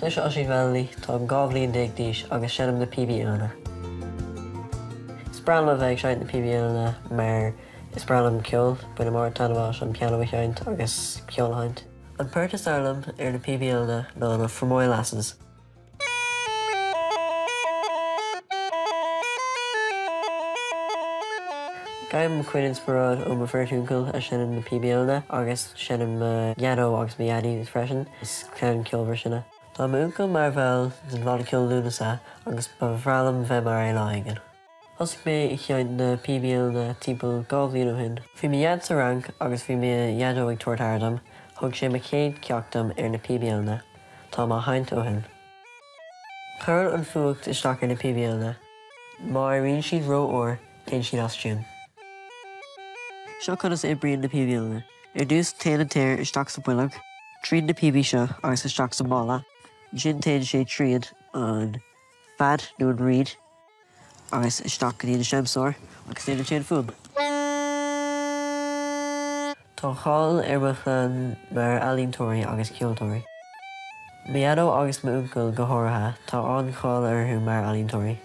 Is mise Oisín Vallely, táim 12 bhliain d'aois agus seinnim na píobaí uillinne. Is breá liom a bheith ag seinnt na píobaí uillinne mar is breá liom ceol, bainim ard-taitneamh as an pianó a sheinnt agus ceol a sheinnt. An port is fearr liom ar na píobaí uillinne ná na Fermoy Lasses. Gabhaim mo chuid inspioráid ó mo bheirt uncail a seinneann na píobaí uillinne agus seinneann mo dhaideo agus mo dhaidí freisin. Is clann ceolmhar sinne. Tá m'uncail mar bhall den bhanna ceoil Lúnasa agus ba bhreá liom bheith mar é lá éigin. Thosaigh mé ag seinnt na píobaí uillinne timpeall 2 bhliain ó shin. Bhí mo dhaid sa Fhrainc agus bhí mo dhaideo ag tabhairt aire dom. Thug sé mo chéad ceacht dom ar na píobaí uillinne. Táim á sheinnt ó shin. Cuireann an fuacht isteach ar na píobaí uillinne. Má éiríonn siad ró-fhuar, téann siad as tiún. Seo conas a oibríonn na píobaí uillinne. Ar dtús, téann an t-aer isteach sa bhoilg, tríd na píobaí seo agus isteach sa mála. Ansin téann sé tríd an fead nó an reed. agus isteach go dtí an seinnteoir agus déanann sé an fuaim. Tá cáil ar mo chlann mar ealaíontóirí agus ceoltóirí. Mo dhaideo agus m'uncail go háirithe, tá an-cháil orthu mar ealaíontóirí.